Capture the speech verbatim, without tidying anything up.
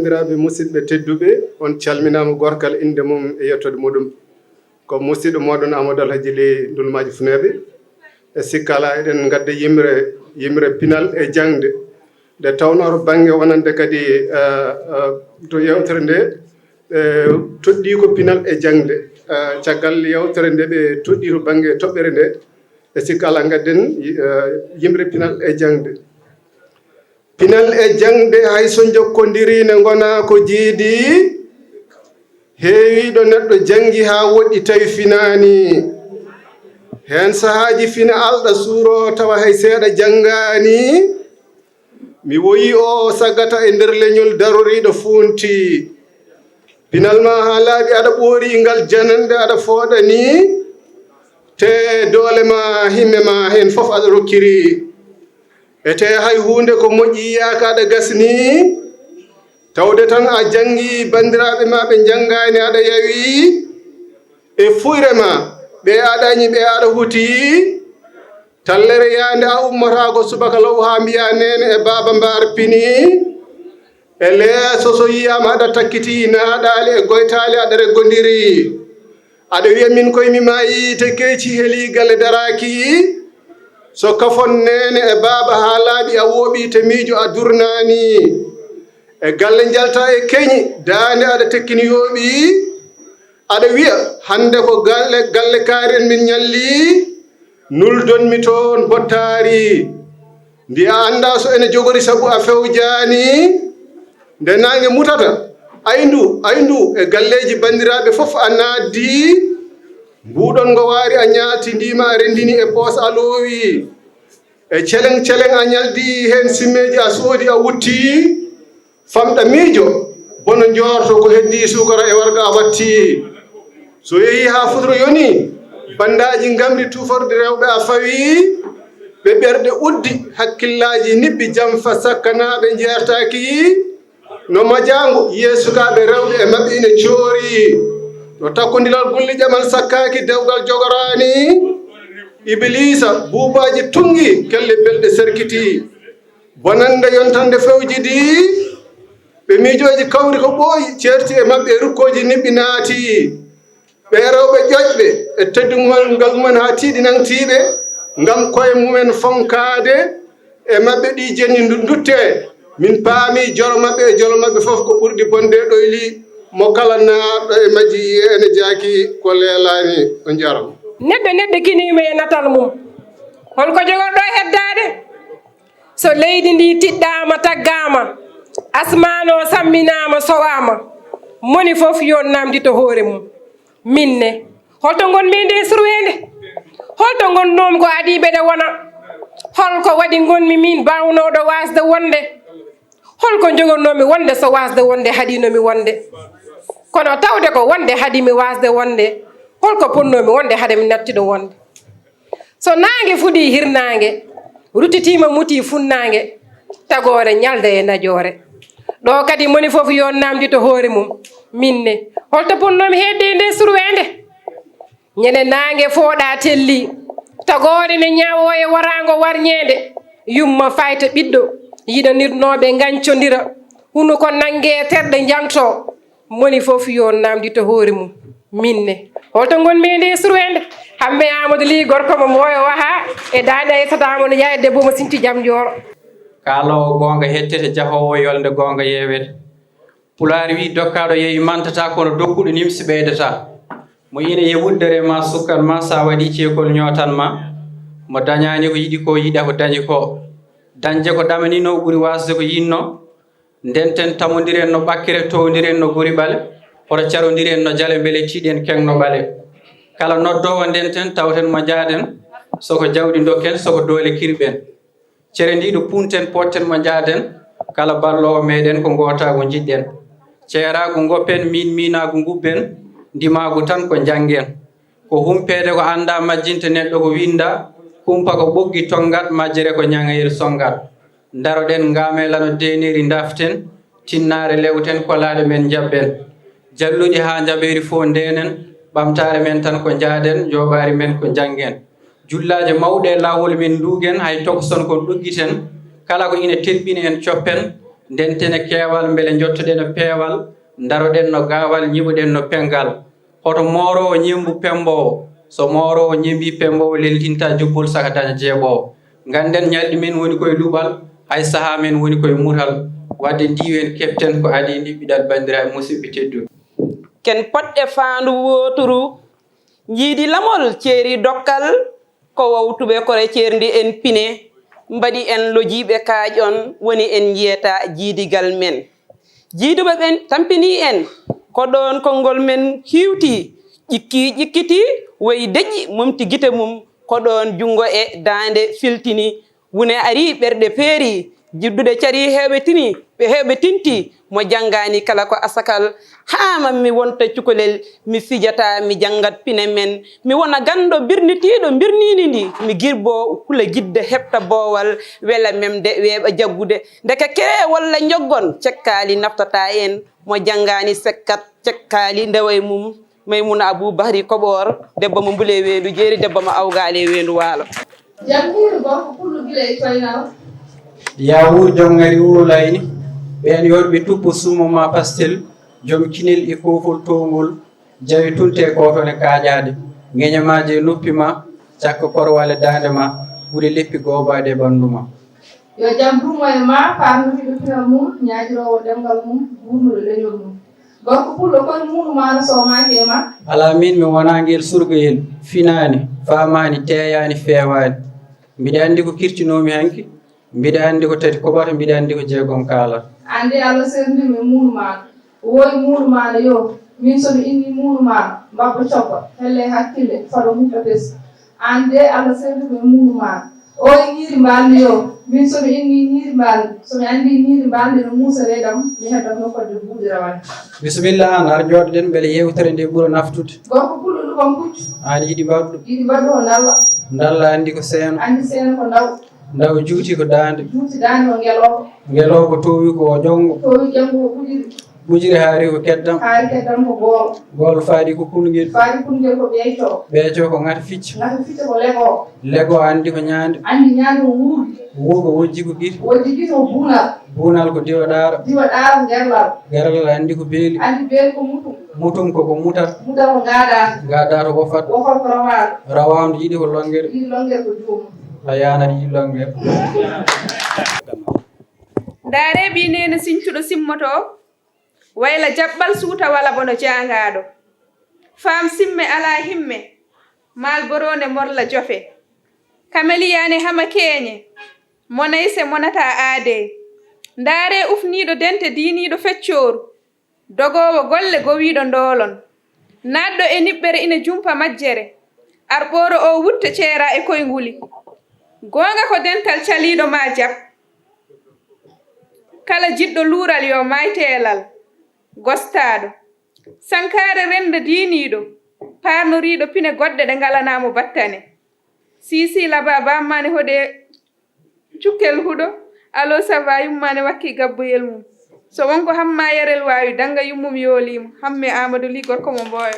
Sakiraaɓe musidɓe tedduɓe, on calminaama gorkal innde mum e yettoode muɗum. Ko musidɗo mooɗon Amadou Alhaji Ley Ndulmaaji Funeeɓe. E sikkala eɗen ngadda yimre, yimre pinal e jaŋde. Nde tawnoo to bannge wonande kadi, eh, eh, to yewtere nde, eh, toɗɗii ko pinal e jaŋde. Eh, caggal yewtere nde ɓe toɗɗii to bannge toɓɓere nde, e sikkala ngadden, eh, yimre pinal e jaŋde. Pinal e jaŋde hay so njokkondiri ne ngonaa ko jiidi, heewiiɗo neɗɗo janngi haa woɗɗi tawi finaani. Heen sahaaji fina alɗa suuro tawa hay seeɗa janngaani. Mi woyi o saggata e nder leñol daroriiɗo fuunti. Pinal ma haa laaɓi aɗa ɓoori ngal jananɗe aɗa fooɗani. Te doole ma himme ma heen fof aɗa rokkiri. Ete hay huunde ko moƴƴi yiyaaka aɗa gasni, tawde tan a janngi banndiraaɓe ma ɓe njanngaani aɗa yawi, e fuyre ma ɓe aɗa añi ɓe aɗa huti, tallere yaande a ummotaako subaka law haa mbiya neene e baaba mbaar pini, e leeso so yiyaama aɗa takkiti naaɗaali e goytaali aɗa reggondiri. Aɗa wiya min koye mi maayi te keeci heli galle daraaki. So kafon neene e baaba haa laaɓi a wooɓi te miijo a durnaani. E galle njalta e keñi daande aɗa tekkini yooɓi. Aɗa wiya hannde ko galle, galle kaari en min ñalli. Nuldon mi toon bottaari. Ndi a annda so ene jogori sabu a fewjaani. Nde naange mutata, ayndu, ayndu e galleeji banndiraaɓe fof a naatdi. Mbuuɗon ngo waari a ñaalti ndiima a renndini e poos a loowi. E celeŋ celeŋ a ñaldi heen simmeeji a soodi a wutti. Famɗa miijo, bono njoorto ko heddii suukara e warga a watti. So yehii haa futuro yoni, banndaaji ngamri tufordi rewɓe a fawi. Ɓe ɓerɗe uddi, hakkillaaji niɓɓi jamfa sakkanaaɓe njeertaaki. No majaango, yiyee sukaaɓe rewɓe e maɓɓe ina coori. No takkondiral gulli ƴamal sakkaaki, dewgal jogoraani. Ibiliisa, buubaaji tunngi, kelle belɗe serkiti. Bonannde yontannde fewjidi, ɓe miijooji kawri ko ɓooyi, ceerti e maɓɓe e rukkooji niɓɓi naati. Ɓe rewɓe ƴoƴɓe e teddungal ngal mumen haa tiiɗi nangtiiɓe, ngam koye mumen fonkaade e maɓɓe ɗi jenni ndu-, ndutte. Min paami jolo maɓɓe e jolo maɓɓe fof ko ɓurɗi bonde ɗoyli mo kala naatɗo e majji yiye ene jaaki ko leelaani. On njaarama. Neɗɗo, neɗɗo kiniima e natal mum. Holko jogorɗo e heddaade? So leydi ndi tiɗɗaama, taggaama, asmaan o samminaama, sowaama, moni fof yo namdito hoore mum. Min ne, holto ngonmi e nde surweende? Holto ngonnoomi ko adii mbeɗa wona? Holko waɗi ngonmi miin baawnooɗo waasde wonde? Holko njogornoomi wonde so waasde wonde haɗiino mi wonde? Kono tawde ko wonde haɗi mi waasde wonde, holko potnoomi wonde hade mi nattiɗo wonde? So naange fuɗii hirnaange, ruttitiima mutii funnaange, tagoore ñalda e najoore. Ɗo kadi moni fof yo naamndito hoore mum, min ne, holto potnoomi heedde e nde surweende? Ñande naange fooɗa telli, tagoore ne ñaawoo e waraango warñeende, yumma fayta ɓiɗɗo, yiɗanirnooɓe ngañcondira, hunuko nannge terɗe njangtoo. Moni fof yo naamndito hoore mum. Min ne, holto ngonmi e nde surweende? Hamme Amadou Ly, gorko mo Mooyo Waha, e Daande Aissata Amadou Dia, e debbo mo Sinti Jam Jooro. Kaaloowo goonga hettete, jahoowo yolnde goonga yeewete. Pulaar wii, dokkaaɗo yeewi mantataa, kono dokkuɗo nimsi ɓeydataa. Mo ina e wuddere ma, sukkan ma, sa waɗi ceekol ñootan ma. Mo dañaani ko yiɗi ko, yiɗa ko dañi ko. Dañde ko ɗamaninoo ɓuri waasde ko yiɗnoo. Ndenten, tamondiren no ɓakkere, towndiren no gori ɓale, hoto carondiren no jale, mbele tiiɗen keŋ no ɓale. Kala noddoowo ndenten, tawten mo njaaden, soko jawdi dokken, soko doole kirɓen. Cere ndiɗo punten, potten mo njaaden, kala balloowo meɗen ko ngootaagu njiɗɗen. Ceeraagu ngoppen, miin miinaagu ngubben, ndimaagu tan ko njanngen. Ko humpeede ko anndaa, majjinte neɗɗo ko winndaa, kumpa ko ɓoggi tonngat, majjere ko ñaŋayel sonngat. Ndaroɗen, ngaameelano deeneeri ndaften, tinnaare lewten, kolaaɗe men njaɓɓen. Jalluɗi haa njaɓeeri fof ndeenen, ɓamtaare men tan ko njaaden, njooɓaari men ko njanngen. Jullaaje mawɗe e laawol men nduugen, hay tokson kon ɗoggiten, kala ko ina telɓini en coppen, Ndentene keewal mbele njottoɗen no peewal, ndaroɗen no gaawal, ñiɓoɗen no penngal. Hoto mooroowo ñemmbu pemmboowo, so mooroowo ñemmbii pemmboowo leltintaa jubbol saka daña jeeɓoowo. Ngannden ñalɗi men woni koye luɓal, hay sahaa men woni koye mutal. Waɗde ndiwen keɓten ko adii ndiɓɓiɗal banndiraaɓe musidɓe tedduɓe. Ken poɗɗe faandu wooturu, njiidi lamol ceeri dokkal, ko wowtuɓe kore ceerndi en pine, mbaɗi en lojiiɓe kaaƴon, woni en njiyataa jiidigal men. Jiiduɓe ɓen tampinii en, ko ɗoon konngol men hiwtii, ƴikkii ƴikkitii, woyi deƴƴi momti gite mum, ko ɗoon junngo e daande filtini, wune arii ɓerɗe peerii, jiddude carii heewɓe tinii, ɓe heewɓe tintii, mo janngaani kala ko asakal, haa ma mi wonta cukalel, mi fijataa, mi janngat pine men, mi wona ganndo birnitiiɗo mbirniindi ndi, mi girboo hula jidde heɓta boowal, wela memde, weeɓa jaggude, ndeke keree walla njoggon cekkaali naftataa en, mo janngaani sekkat cekkaali ndewa e mum. Maymuna Abuu Bahri Koɓoor, debbo mo Mbule e Weendu Jeeri, debbo mo Awgaale e Weendu Waalo. Jam hiiri gorko pullo gila e coynal. Yaa wuur jom ŋari wuuro layni, ɓeen yorɓe tuppo suumo maa pastel, jom kinel e koofol toowngol, jawe tunte e kootone kaaƴaaɗe, ŋeñamaaje e noppi maa, cakka korwal e daande maa, ɓure leppi goobaade e ɓanndu maa. Yo jam duumo e maa, paarnoriiɗo pinal mum, ñaajiroowo ɗemngal mum, guurnuɗo leñol mum. Gorko pullo koye muuɗum maa no soomaaki e maa. Alaa miin mi wonaa ngeel surgayel, finaani, faamaani, teeyaani, feewaani. Mbiɗa anndi ko kircinoomi hanki, mbiɗa anndi ko tati koɓata, mbiɗa anndi ko jeegom kaalata. Aan de Allah serndiima e muuɗum maa. Woy muuɗum maa no yoo, miin so mi innii muuɗum maa, mbabba coppa, helle hakkille, fado mukka pes. Aan de Allah serndiima e muuɗum maa. Ooy ñiiri mbaal no yoo, miin so mi innii ñiiri mbaal, so mi anndii ñiiri mbaal ndi no muusa reedam, mi heddoto fodde buuɗi rawane. Bisimilla aan, ar jooɗoɗen mbele yeewtere nde ɓura naftude. Gorko pullo lubam puccu. Aan yiɗi mbaɗɗo. Yiɗi mbaɗɗo ko ndalla. Ndalla anndi ko seeno. Anndi seeno ko ndaw. Ndaw juuti ko daande. Juuti daande ko ngelooba. Ngelooba toowi ko ƴonngo. Toowi ƴonngo ko ɓuƴiri. Ɓuƴiri haari ko keddam. Haari keddam ko goolo. Goolo faadi ko kulngel. Faadi kulngel ko ɓeeco. Ɓeeco ko ŋata ficca. Ŋata ficca ko lego. Lego anndi ko ñaande. Anndi ñaande ko wuurdi. Wuurgo wojji ko gite. Wojji gite ko buunal. Buunal ko diwa ɗaara. Diwa ɗaara ko gerlal. Gerlal anndi ko beeli. Anndi beeli ko mutum. Mutum ko ko mutal. Mutal ko ngaadaandu. Ngaadaandu ko fat. Wofat ko rawaandu. Rawaandu yiɗi ko lonngere. Yiɗi lonngere ko juumum. A yaanat yiɗi lonngere. Ndaaree ɓii neene siñtuɗo simmoto, wayla jaɓɓal suuta wala bono jaangaaɗo. Faam simme alaa himme, maal boroonde morla jofe. Kameliyaane hama keeñe, monayse monataa aadee. Ndaaree ufniiɗo dente diiniiɗo feccooru, dogoowo golle gowiiɗo ndoolon. Naatɗo e niɓɓere ina jumpa majjere, arɓooro oo wutte ceeraa e koynguli. Goonga ko dental caliiɗo maa jaɓ. Kala jiɗɗo luural yo maay teelal, gostaaɗo. Sankaare renndo diiniiɗo, paarnoriiɗo pine goɗɗe ɗe ngalanaa mo battane. Siisi laba bammaane hoɗe cukkel huɗo, aloo saba yummaane wakkii gabboyel mum. So won ko Hamma Yarel waawi, dannga yummum yoolii mo, Hammee Aamadu Lih gorko mo Mbooyo.